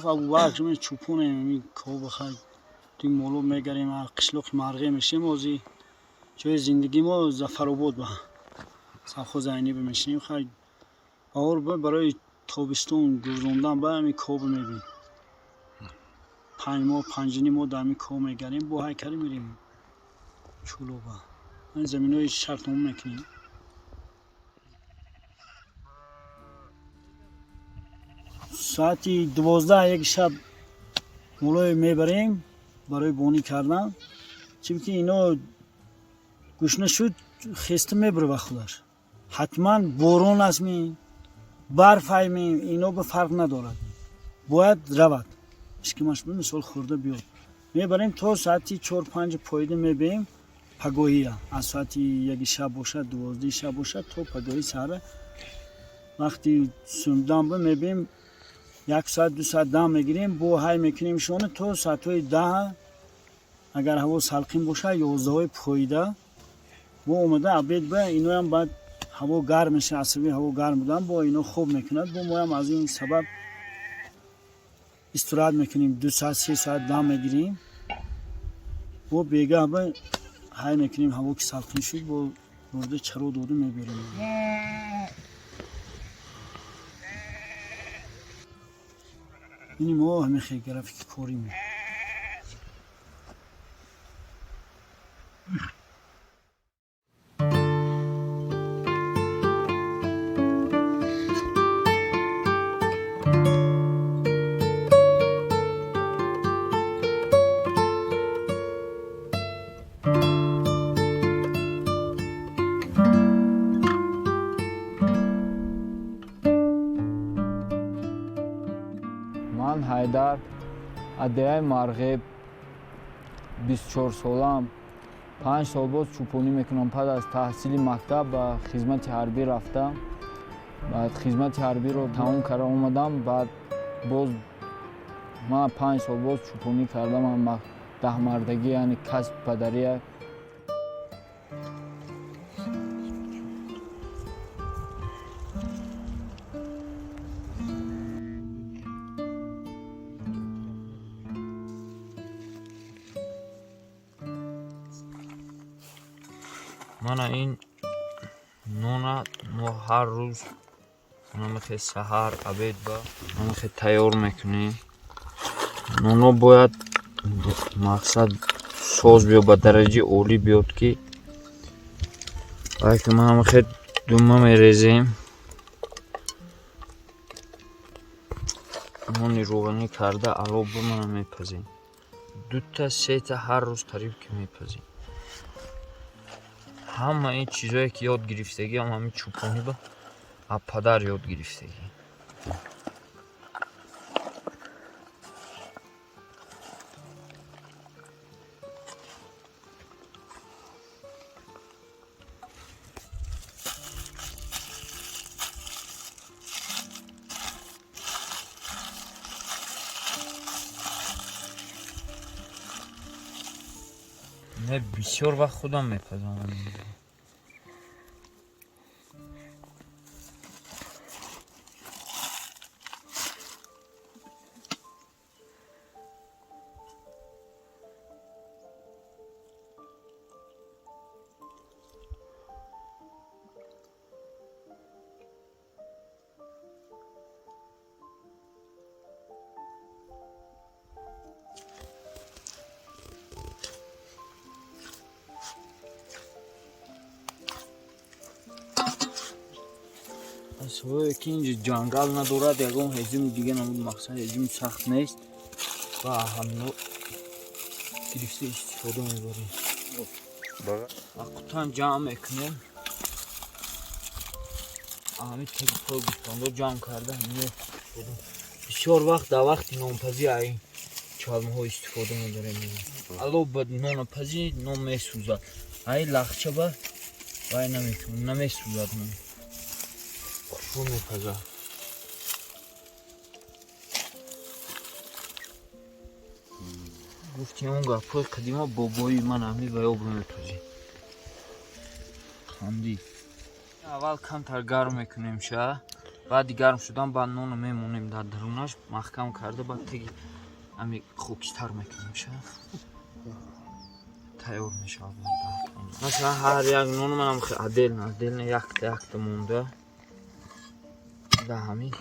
Абубакр, ме чӯпонем, ми коб хай ди моло мегарем, қишлоқи Марғе мешем. Ози ҷои зиндагии мо Зафаробод ба совхози Айнӣ мешинем. Хай, баҳор барои тобистон гузарондан ба ҳами коб мебинем. 5 моҳ, 5,5 моҳ дар ҳами коб мегарем, бо ҳайкалӣ мерем Чӯлоба. Заминои шартнома мекунем. Соати 12-1 шаб молое мебарем барои бонӣ кардан, чунки ино гушна шуд, хеста мебурава худаш. Ҳатман борон аст ми, барф ай ми, ино ба фарқ надорад, бояд равад, ишкимаш мисол хӯрда биёд. Мебарем то соати 4-5 поида мебием. Пагоҳия аз соати 1 шаб бошад, 12 шаб бошад, то пагоҳи саҳра вақти сумдан ба мебием. 1 соат, 2 соат дам мегирем, бо ҳай мекунем шона то соатҳои 10. Агар ҳаво салқин бошад, 11ҳои поида бо омада обед ба иноям. Баъд ҳаво гарм мешавад, асаби ҳаво гарм будан бо ино хоб мекунад. Бо моям аз ин сабаб истироҳат мекунем, 2 соат, 3 соат дам мегирем, бо бегаҳ ба ҳай мекунем. Ҳаво ки салқин шуд, бо бурда чаро дода меберем. Ини мо ҳамин хел графики корим. Ман Ҳайдар, аз деҳаи Марғеб, 24 солаам. 5 сол боз чӯпонӣ мекунам. Пас аз таҳсили мактаб ба хизмати ҳарбӣ рафтам. Баъд хизмати ҳарбиро тамом карда омадам. Баъд боз ман 5 сол боз чӯпонӣ кардам. Даҳмардагӣ, яъне касби падария. Мана ин нона мо ҳар рӯз намихе саҳар, обед ба намихе тайёр мекунем. Ноно бояд, мақсад, соз биёд, ба дараҷаи олӣ биёд, ки ки ма ҳамихе дума мерезем, нони рӯғанӣ карда, ало ба мана мепазем. Дута, сета ҳар рӯз қариб ки мепазем. Ҳама ин чизое ки ёд гирифтагиам, ҳамин чӯпонӣ ба аз падар ёд гирифтагӣ. Не, бисёр вақт худам мепазам. Сабабе ки инҷо ҷангал надорад, ягон ҳезуми дига намуд, мақсад, ҳезуми сахт нест ва ҳамино гирифта истифода мебарем. Қутан ҷамъ мекунем, ҳами теги пои гӯсфандо ҷамъ карда, ҳамино бисёр вақт дар вақти нонпазӣ ай чалмаҳо истифода мебарем. Ало ба нонапазӣ нон месӯзад, ай лахча ба вай намекунем, намесӯзад, нон хушбӯ мепазад. Гуфтем, он гапҳои қадима, бобои ман ҳами ва ёбро мепазем. Қандӣ аввал камтар гарм мекунем ша. Баъди гарм шудан баъд ноно мемонем дар дарунаш, маҳкам карда, баъд теги ами хокистар мекунем, ша тайёр мешавад. Масалан, ҳар як ноно манам отдельно отдельно, якта якта монда, да ҳамин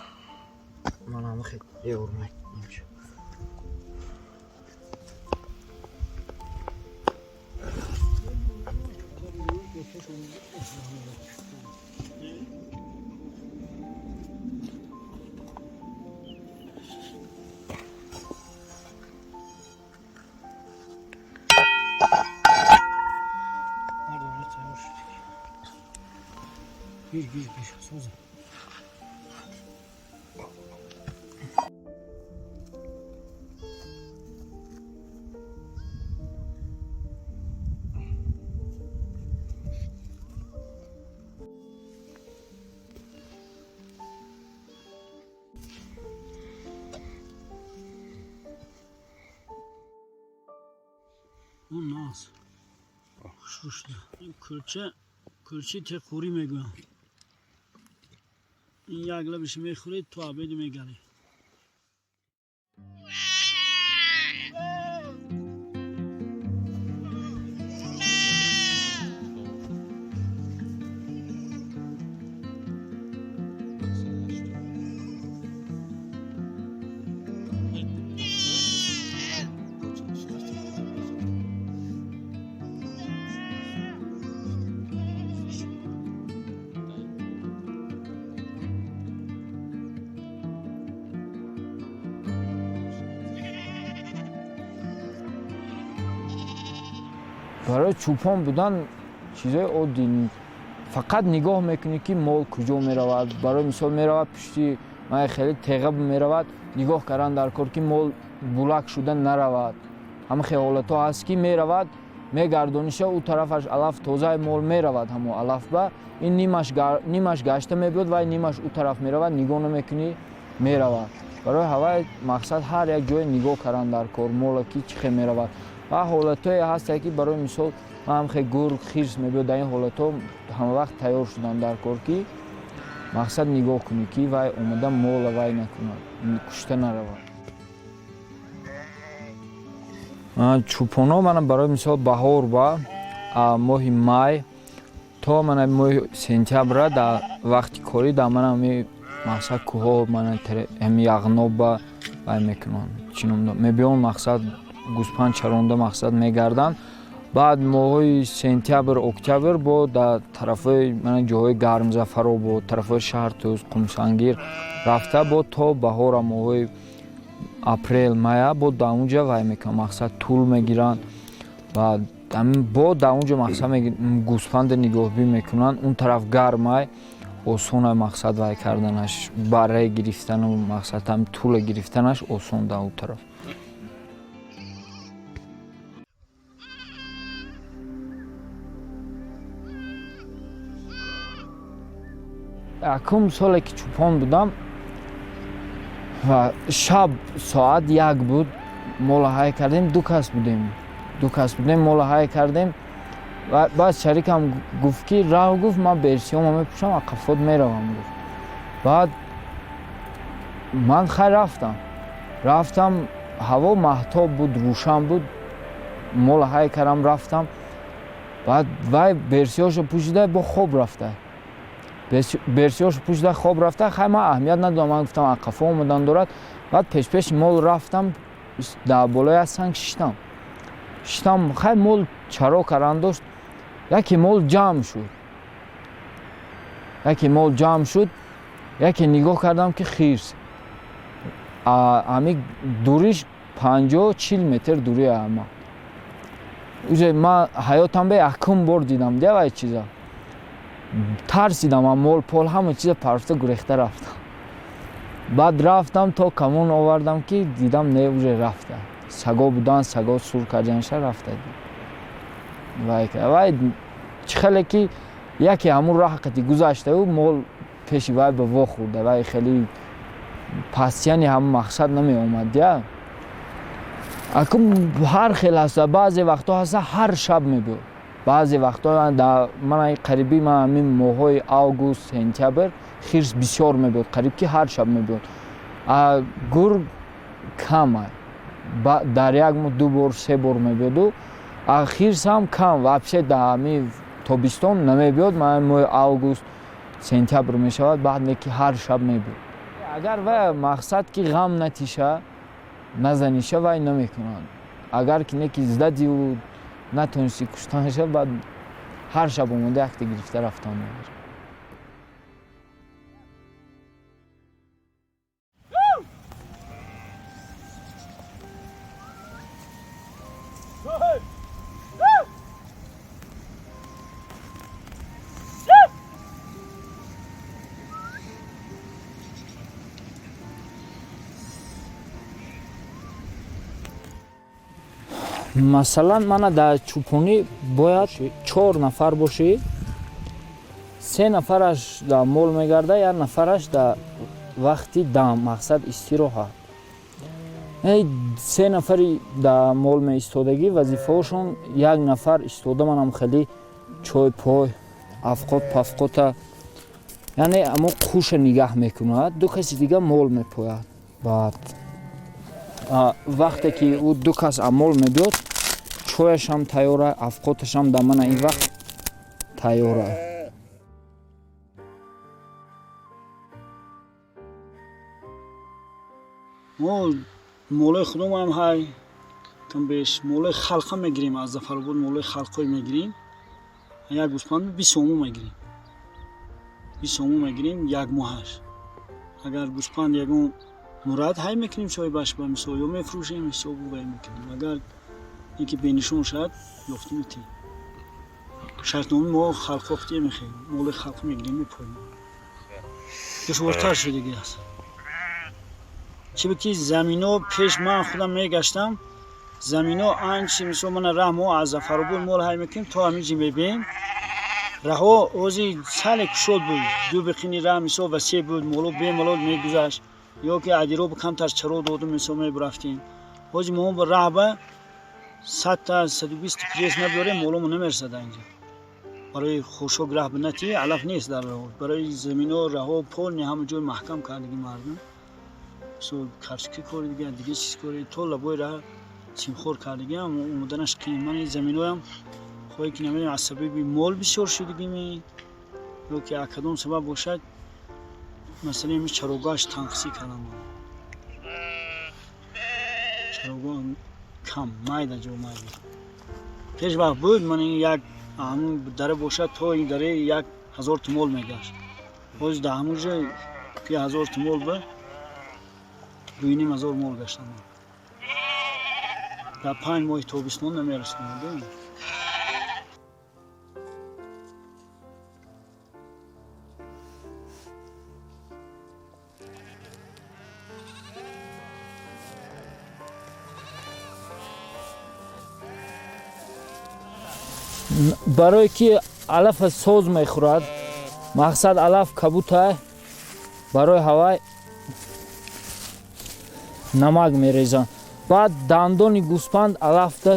манам хел тайёр мекунем. Гир, гир, гир, соза. Он нас. Хушрӯ шуда. Ин кулча, кулчи теқурӣ мегӯям. Ин як лабиш мехӯред, то обеди мегарӣ. Барои чӯпон будан чизои оддӣ, фақат нигоҳ мекунӣ, ки мол куҷо меравад. Барои мисол, меравад пушти ман, хеле теға меравад, нигоҳ кардан дар кор, ки мол булак шуда наравад. Ҳама хел ҳолатҳо ҳаст, ки меравад, мегардониша, ӯ тарафаш алаф тозаи, мол меравад ҳамо алафба, ин нимаш гашта мебиёд, вай нимаш ӯ тараф меравад, нигоҳ намекунӣ, меравад. Барои ҳавай мақсад ҳар як ҷое нигоҳ кардан дар кор, мола ки чӣ хел меравад. Ва ҳолатҳое ҳастае, ки барои мисол ман хе гург, хирс мебиёд, дар ин ҳолатҳо ҳамавақт тайёр шудан дар кор, ки мақсад нигоҳ кунӣ, ки вай омада мола вай накунад, кушта наравад. Чӯпоно мана барои мисол баҳор ба моҳи май то мана моҳи сентябра дар вақти корӣ дар мана ҳами мақсад кӯҳо, мана ҳами Яғноба вай мекунанд, чӣ ном, мебиён, мақсад гӯспанд чаронда, мақсад мегарданд. Баъд моҳҳои сентябр, октябр бо дар тарафҳои мана ҷоҳои гармзафаро, бо тарафҳои Шаҳртӯз, Қумсангир рафта, бо то баҳора, моҳҳои апрел, мая, бо дар онҷа вай мекунанд, мақсад тул мегиранд ва бо дар онҷо мақсад гӯспанда нигоҳбин мекунанд. Он тараф гармай, осона мақсад вай карданаш, барраи гирифтану мақсад ҳам тула гирифтанаш осон дар он тараф. Якум соле ки чӯпон будам ва шаб соат 1 буд, мола ҳай кардем, ду кас будем, ду кас будем, мола ҳай кардем. Ва баъд шарикам гуфт, ки раҳ, гуфт, ман берсиёма мепӯшам, ақафот меравам, гуфт. Баъд ман хай рафтам, рафтам, ҳаво маҳтоб буд, рӯшан буд, мола ҳай кардам, рафтам. Баъд вай берсиёшо пӯшида бо хоб рафта, берсиёшо пӯшида хоб рафта. Хай, ман аҳамият надодам, ман гуфтам, ақафо омадан дорад. Баъд пешпеши мол рафтам, дар болои аз санг шиштам, шиштам. Хай, мол чаро кардан дошт, яке мол ҷамъ шуд, яке мол ҷамъ шуд, яке нигоҳ кардам, ки хирс ҳами дуриш 50-40 метр дури ама. Уже ман ҳаётам бе якум бор дидам дия вай чиза, тарсидам, ам мол пол ҳама чиза парфта гурехта рафтам. Баъд рафтам то камон овардам, ки дидам, не, уже рафта, саго будан, саго сур карданша рафта. Вай вай чӣ хеле ки яке ҳамун роҳ қати гузаштаю мол пеши вай ба вохӯрда, вай хеле пастияни ҳамун мақсад намеомад я. Акун ҳар хел ҳаста, баъзе вақтҳо ҳаста, ҳар шаб мебиёд. Баъзе вақтҳо ман қариби ман ҳамин моҳҳои август, сентябр хирс бисёр мебиёд, қариб ки ҳар шаб мебиёд. Гург кам, дар як моҳ ду бор, се бор мебиёду, а хирс ҳам кам, вообще дар ҳамин тобистон намебиёд. Ман моҳи август, сентябр мешавад, баъд не ки ҳар шаб мебиёд. Агар вай мақсад ки ғам натиша, назаниша, вай намекунад. Агар ки не ки задиву натонисти куштанаша, баъд ҳар шаб омода якта гирифта рафтан мебарад. Масалан, мана дар чӯпонӣ бояд чор нафар бошӣ, се нафараш дар мол мегарда, як нафараш дар вақти дам, мақсад истироҳат. Се нафари дар мол меистодагӣ, вазифаошон як нафар истода манам хеле чой пой, афқот пафқота, яъне амо қуша нигаҳ мекунад, ду каси дига мол мепояд. Баъд вақте ки ӯ ду кас амол мебиёд, чояшам тайёра, афқоташам дар мана ин вақт тайёра. Мо молои худомам ҳай камбеш, молои халқа мегирем, аз Зафаробод молои халқҳое мегирем. Як гӯспанд 20 сомон мегирем, 20 сомон мегирем як моҳаш. Агар гӯспанд ягон мурад ҳай мекунем, соҳибаш ба мисол ё мефурӯшем, ҳисобу вай мекунем. Агар ин ки бенишон шавад, ёфта метиҳем. Шартноми мо халқҳо худия мехоҳем, моли халқ мегирем, мепоем. Душвортар шудагӣ аст, чиба ки замино пеш ман худам мегаштам, замино анчи мисол мана раҳ мо аз Зафаробод мол ҳай мекунем то ҳаминҷи мебием, раҳо ози сале кушод буд, ду биқини раҳ мисол васеъ буд, моло бемалол мегузашт, ё ки адироб камтар чаро додум, мисол мебурафтем. Ҳози мо ба раҳ ба 100-та, 120 пресс набиёрем, моломо намерасад инҷа. Барои хушок раҳ бинати алаф нест дар раҳо, барои замино раҳо полни ҳама ҷой маҳкам кардаги мардум, мисол карчки кори дига, дига чиз кори, то лабои раҳ симхор кардагиам, омаданаш қиин. Ман заминоям хоҳе ки намедонам аз сабаби мол бисёр шудагими ё ки аз кадом сабаб бошад, масалан ими чарогоҳаш танқисӣ кардам, чарогоҳ кам, майда ҷо майда. Пеш вақт буд, ман як ҳамун дара бошад, то ин даре 1000 тумол мегашт. Ҳозир дар ҳамун ҷо ки 1000 тумол ба 2500 мол гаштам. Дар 5 моҳи тобистон намерасонад. Барое ки алафа соз мехӯрад, мақсад алаф кабута, барои ҳавай намак мерезанд. Баъд дандони гӯспанд алафда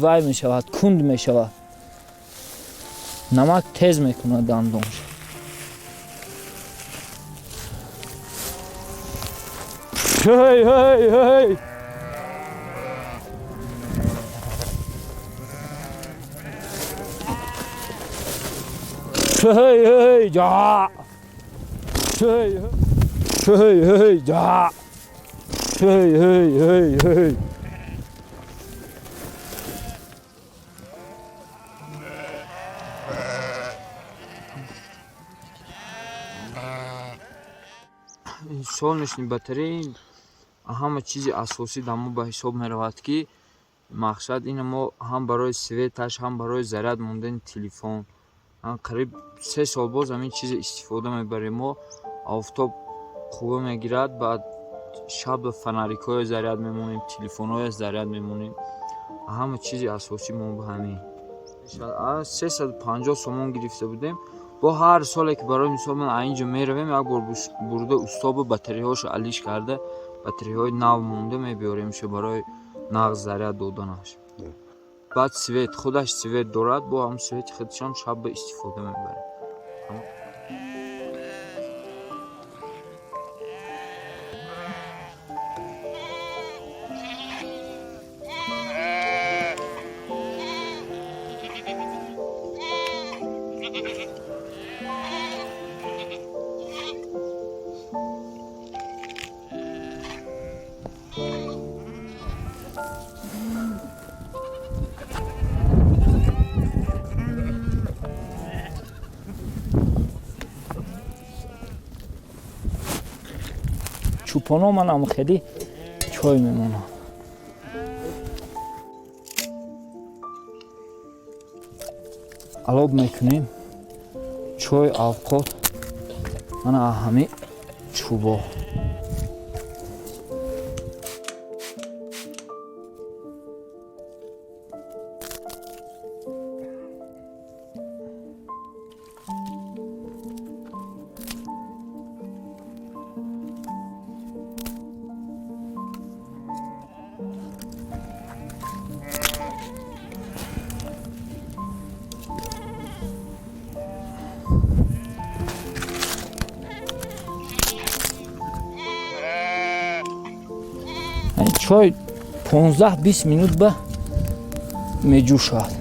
вай мешавад, кунд мешавад, намак тез мекунад дандонш. Ҳей, ҳей, ҳей! Ҳей, ҳей, ҷа! Ҳей, ҳей, ҳей, ҷа! Ҳей, ҳей, ҳей, ҳей! Солнечный батареи ҳама чизи асосӣ дар мо ба ҳисоб меравад, ки мақсад ина мо ҳам барои светаш, ҳам барои заряд мондани телефон. Қариб 3 сол боз ҳамин чиза истифода мебарем мо. Офтоб қувва мегирад, баъд шаб фонарикҳоя заряд мемонем, телефонҳоя заряд мемонем. Ҳама чизи асосӣ мо ба ҳамин. 350 сомон гирифта будем. Бо ҳар соле ки барои мисол ман инҷо меравем, як бор бурда устоба батареяҳошо алиш карда, батареяҳои нав монда мебиёремшо барои нағз заряд доданаш. Баъд свет, худаш свет дорад, бо ҳам свети худашам шаб истифода мебарем. Чӯпоно манам хеле чой мемонам. Алоб мекунем чой, авқот, мана ҳами чӯбо. Чой 15-20 минут ба меҷӯшад.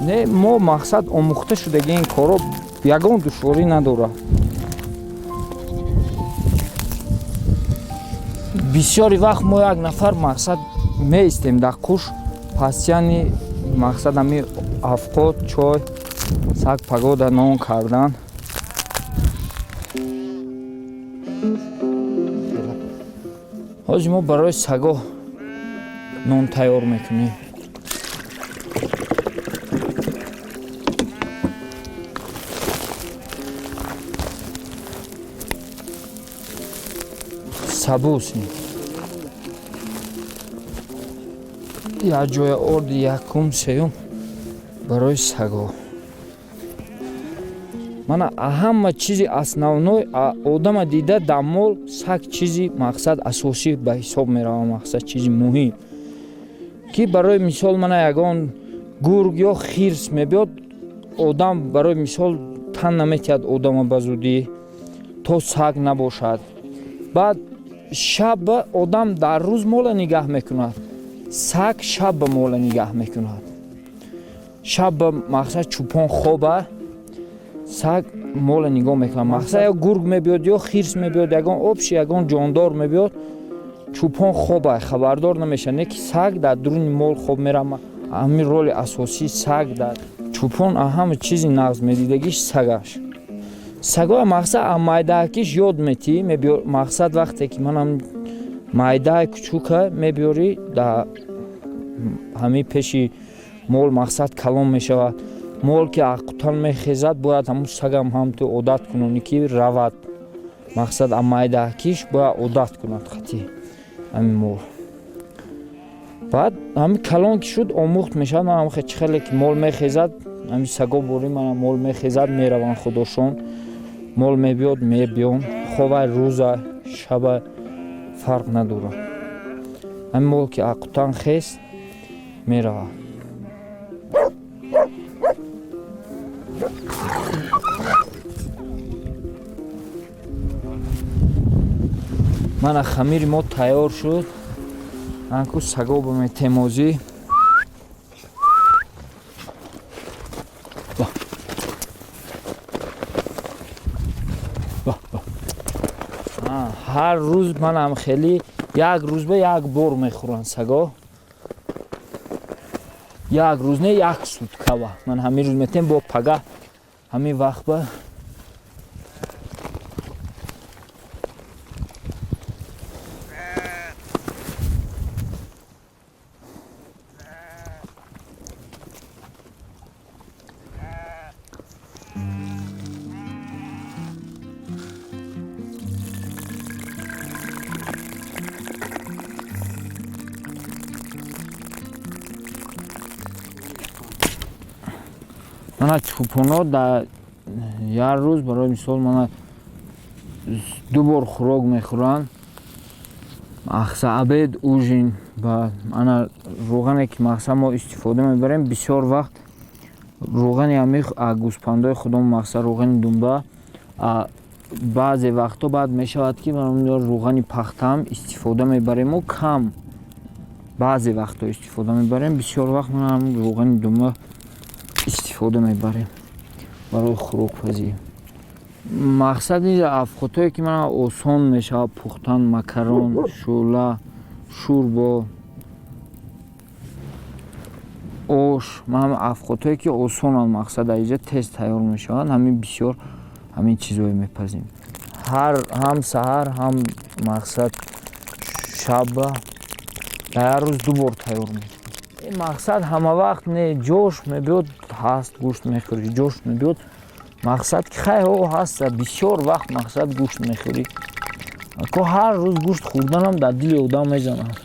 Не, мо мақсад омӯхта шудаги ин коро ягон душворӣ надорад. Бисёри вақт мо як нафар мақсад меистем дар қуш, пастяни мақсад ҳами авқот, чой, саг пагода нон кардан. Ҳозир мо барои саго нон тайёр мекунем. Сабус як ҷоя орди якум, сеюм барои саго. Мана ҳама чизи основной одама дида дар мол саг чизи мақсад асосӣ ба ҳисоб меравад, мақсад чизи муҳим, ки барои мисол мана ягон гург ё хирс мебиёд, одам барои мисол тан наметиҳад одама ба зудӣ то саг набошад. Баъд шаб одам дар рӯз мола нигаҳ мекунад, саг шаб мола нигаҳ мекунад. Шаб мақсад чӯпон хоба, саг мола нигоҳ мекунад. Мақсад ё гург мебиёд, ё хирс мебиёд, ягон обши, ягон ҷондор мебиёд, чӯпон хоба, хабардор намешавад. Не ки саг дар дуруни мол хоб меравад. Ҳамин роли асосии саг дар чӯпон, ҳама чизи нағз медидагиш сагаш. Сагоя мақсад майдаакиш ёд метӣ, мақсад вақте ки манам майдаи кучука мебиёрӣ дар ҳамин пеши мол, мақсад калон мешавад. Мол ки аққутан мехезад, бояд ҳамун сагам ҳамту одат кунонӣ ки равад. Мақсад майдаакиш бояд одат кунад хати ҳамин мол. Баъд ҳамин калон ки шуд, омӯхт мешавад. Ман ҳам чӣ хеле ки мол мехезад, ҳамин саго борӣ, мана мол мехезад, мераванд худошон. Мол мебиёд, мебиён. Ховай рӯза, шаба фарқ надорад. Ҳамин мол ки аққутан хест, меравад. Мана хамири мо тайёр шуд. Анку саго ба метемозӣ. Ҳар рӯз манам хеле як рӯз ба як бор мехӯранд саго. Як рӯз не, як суткава. Ман ҳамин рӯз метем, бо пага ҳамин вақт ба мана чӯпоно дар як рӯз барои мисол мана ду бор хӯрок мехӯранд. Мақсад обед, ужин ба ана рӯғане ки мақсад мо истифода мебарем, бисёр вақт рӯғани ҳами гӯспандои худом, мақсад рӯғани думба. Баъзе вақтҳо баъд мешавад ки рӯғани пахтаам истифода мебарему кам, баъзе вақтҳо истифода мебарем. Бисёр вақт рӯғани думба истифода мебарем барои хӯрокпазӣ. Мақсади афхотое ки мана осон мешавад пухтан: макарон, шӯла, шӯрбо, ош. Ман афхотое ки осонанд, мақсад аиҷа тез тайёр мешаванд, ҳамин бисёр ҳамин чизое мепазем. Ҳар ҳам саҳар, ҳам мақсад шаба, дар ҳар рӯз ду бор тайёр мекунем. Мақсад ҳама вақт не, ҷош мебиёд ҳаст, гӯшт мехӯрӣ, ҷош мебиёд, мақсад ки хай ҳо ҳаста, бисёр вақт мақсад гӯшт мехӯрӣ. Ко ҳар рӯз гӯшт хӯрданам дар дили одам мезанад.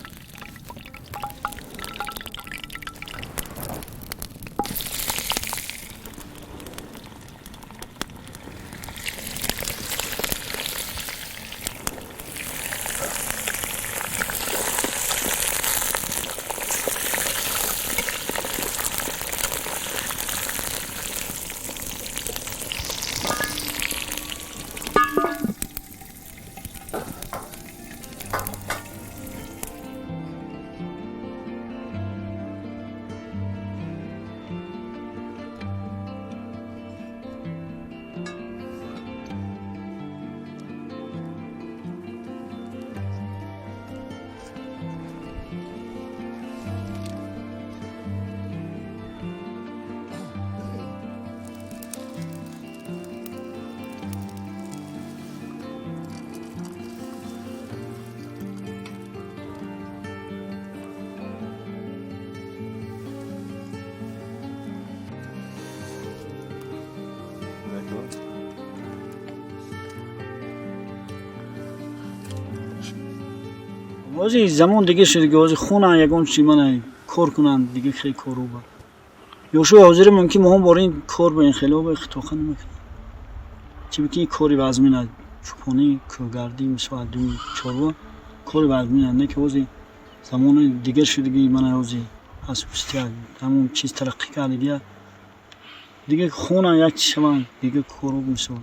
Ҳозир замон дига шуд, ки ҳозир хонанд, ягон чи мана кор кунанд, дига хеле кору ба. Ёшо ҳозир мумкин моҳон бор ин кор ба ин хеле ба хитоха намекунанд. Чунки ин кори вазмин аст. Чӯпонӣ, кӯҳгардӣ, мисол думи чорво кори вазмин аст. Не ки ҳозир замони дигар шуд, ки мана ҳозир аз ҳамон чиз тараққӣ кард, дига хонанд, як чи шаванд, дига кору мисол.